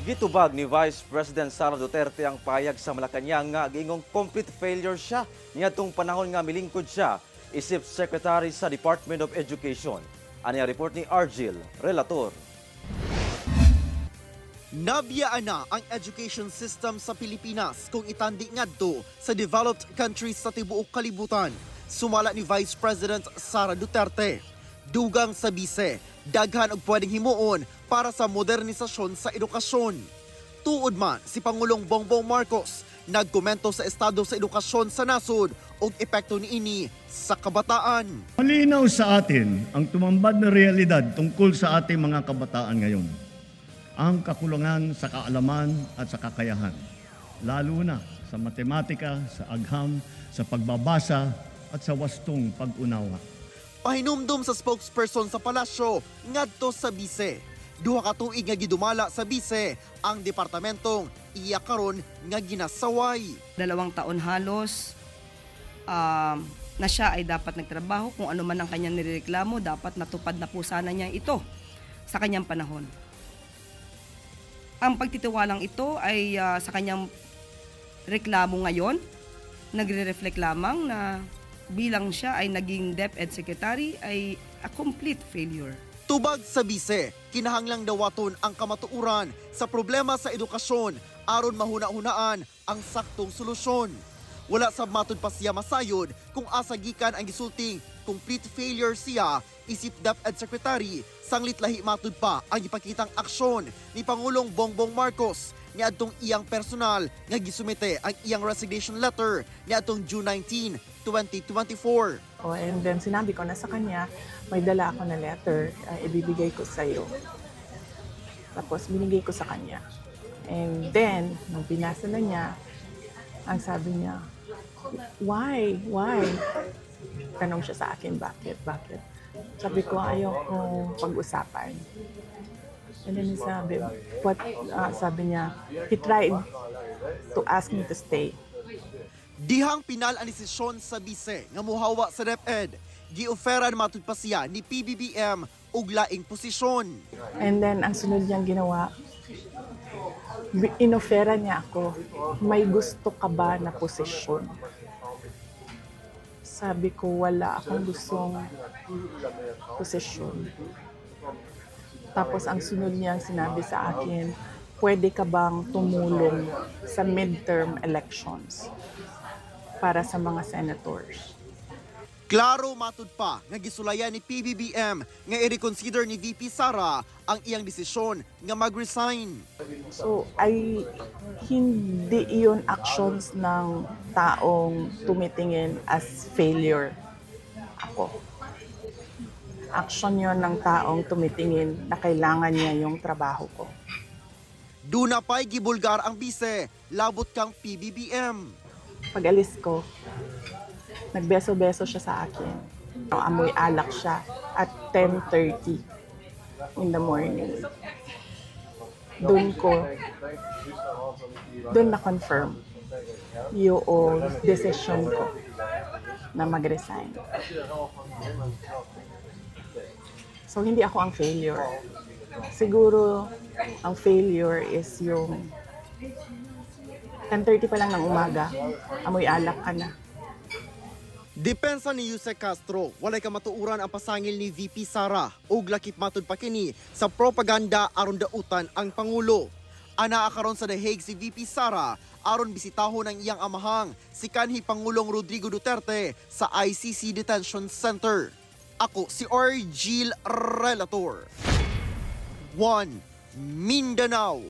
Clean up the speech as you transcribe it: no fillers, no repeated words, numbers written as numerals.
Gitubag ni Vice President Sara Duterte ang pahayag sa Malacañang nga giingong complete failure siya niadtong panahon nga milingkod siya isip Secretary sa Department of Education. Ani ang report ni Argil Relator. Nabiyaan na ang education system sa Pilipinas kung itandi ngadto sa developed countries sa tibuok kalibutan. Sumala ni Vice President Sara Duterte. Dugang sa bise, daghan og pwedeng himuon para sa modernisasyon sa edukasyon. Tuod man si Pangulong Bongbong Marcos nagkomento sa estado sa edukasyon sa nasod ug epekto niini sa kabataan. Malinaw sa atin ang tumambad na realidad tungkol sa ating mga kabataan ngayon. Ang kakulangan sa kaalaman at sa kakayahan, lalo na sa matematika, sa agham, sa pagbabasa at sa wastong pag-unawa. Pahinumdum sa spokesperson sa palasyo ngadto sa bise. 2 ka tuig nga gidumala sa bise ang departamentong iya karon nga ginasaway. 2 taon halos na siya ay dapat nagtrabaho. Kung ano man ang kanyang nireklamo, dapat natupad na po sana niya ito sa kanyang panahon. Ang pagtitiwalang ito ay sa kanyang reklamo ngayon, nagre-reflect lamang na bilang siya ay naging DepEd Secretary ay a complete failure. Tubag sa bise, kinahanglang dawaton ang kamatuoran sa problema sa edukasyon aron mahuna-hunaan ang saktong solusyon. Wala sa matud pa siya masayod kung asa gikan ang gisulting complete failure siya isip DepEd Secretary, sanglit lahi matud pa ang ipakitang aksyon ni Pangulong Bongbong Marcos niadtong iyang personal nga gisumite ang iyang resignation letter niadtong June 19, 2024. Oh, and then sinabi ko na sa kanya, may dala ako na letter, ibibigay ko sa iyo. Tapos binigay ko sa kanya. And then, nung binasa na niya, ang sabi niya, "Why? Why?" Tanong siya sa akin, "Bakit? Bakit?" Sabi ko, "Ayoko pag-usapan." And then sabi, what, sabi niya, he tried to ask me to stay. Dihang pinal ang desisyon sa bise nga muhawa sa DepEd, gioferan matud pa siya ni PBBM og laing posisyon. And then, ang sunod niyang ginawa, inofera niya ako, "May gusto ka ba na posisyon?" Sabi ko, "Wala akong gustong posisyon." Tapos ang sunod niyang sinabi sa akin, "Pwede ka bang tumulong sa midterm elections para sa mga senators?" Klaro matud pa nga gisulayan ni PBBM nga i-reconsider ni VP Sara ang iyang desisyon nga mag-resign. So, ay hindi iyon actions ng taong tumitingin as failure ako. Action yon ng taong tumitingin na kailangan niya yung trabaho ko. Duna pa'y gibulgar ang bise, labot kang PBBM. Pag alis ko, nagbeso-beso siya sa akin. Amoy alak siya at 10:30 in the morning. Doon na-confirm yung decision ko na mag-resign. So, hindi ako ang failure. Siguro, ang failure is yung 10:30 pa lang ng umaga, amoy alak ka na. Depensa ni Usec Castro, walay kamatuoran ang pasangil ni VP Sara ug lakip matud pa kini sa propaganda aron dautan ang pangulo. Anaa karon sa The Hague si VP Sara aron bisitahon ang iyang amahang si kanhi Pangulong Rodrigo Duterte sa ICC Detention Center. Ako si Argil Relator. 1 Mindanao.